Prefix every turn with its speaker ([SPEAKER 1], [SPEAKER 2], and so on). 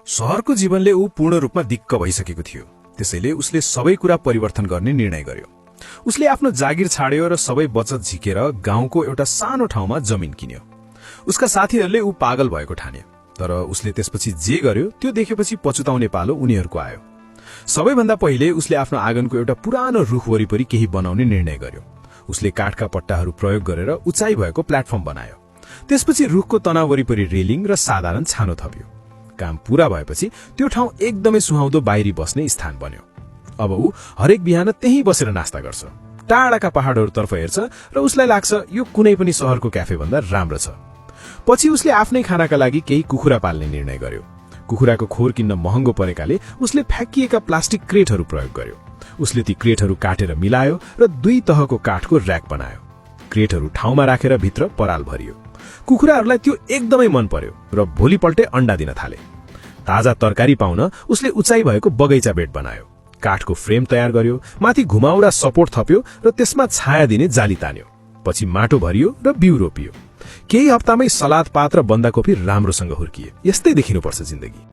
[SPEAKER 1] शहरको जीवनले ऊ पूर्ण रूपमा दिक्क भइसकेको थियो। त्यसैले उसले सबै कुरा परिवर्तन गर्ने निर्णय गर्यो। उसले आफ्नो जागिर छाड्यो र सबै बचत झिकेर गाउँको एउटा सानो ठाउँमा जमिन किन्यो। उसका साथीहरूले ऊ पागल भएको ठाने, तर उसले त्यसपछि जे गर्यो त्यो देखेपछि पछुताउने पालो उनीहरूको आयो। सबैभन्दा पहिले उसले आफ्नो आँगनको एउटा पुरानो रुख वरिपरि केही बनाउने निर्णय गर्यो। उसले काठका पट्टाहरू प्रयोग गरेर उचाइ भएको प्लेटफर्म बनायो। त्यसपछि रुखको तना वरिपरि रेलिङ र साधारण छानो थप्यो। काम पूरा भएपछि त्यो ठाउँ एकदमै सुहाउँदो बाहिरी बस्ने स्थान बन्यो। अब ऊ हरेक बिहान त्यही बसेर नास्ता गर्छ, टाढाका पहाडहरूतर्फ हेर्छ र उसलाई लाग्छ यो कुनै पनि शहरको क्याफे भन्दा राम्रो छ। पछि उसले आफ्नै खानाका लागि केही कुखुरा पाल्ने निर्णय गर्यो। कुखुराको खोर किन्न महँगो परेकाले उसले फ्याँकिएका प्लास्टिक क्रेटहरू प्रयोग गर्यो। उसले ती क्रेटहरू काटेर मिलायो र 2 तहको काठको र्याक बनायो। क्रेटहरू ठाउँमा राखेर भित्र पराल भरियो। कुखुराहरूलाई त्यो एकदमै मन पर्यो र भोलिपल्टै अण्डा दिन थाले। ताजा तरकारी पाउन उसले उचाइ भएको बगैँचा बेड बनायो, काठको फ्रेम तयार गर्यो, माथि घुमाउरा सपोर्ट थप्यो र त्यसमा छाया दिने जाली तान्यो। पछि माटो भरियो र बिउ रोपियो। केही हप्तामै सलाद पात र बन्दाकोपी राम्रोसँग हुर्किए। यस्तै देखिनुपर्छ जिन्दगी।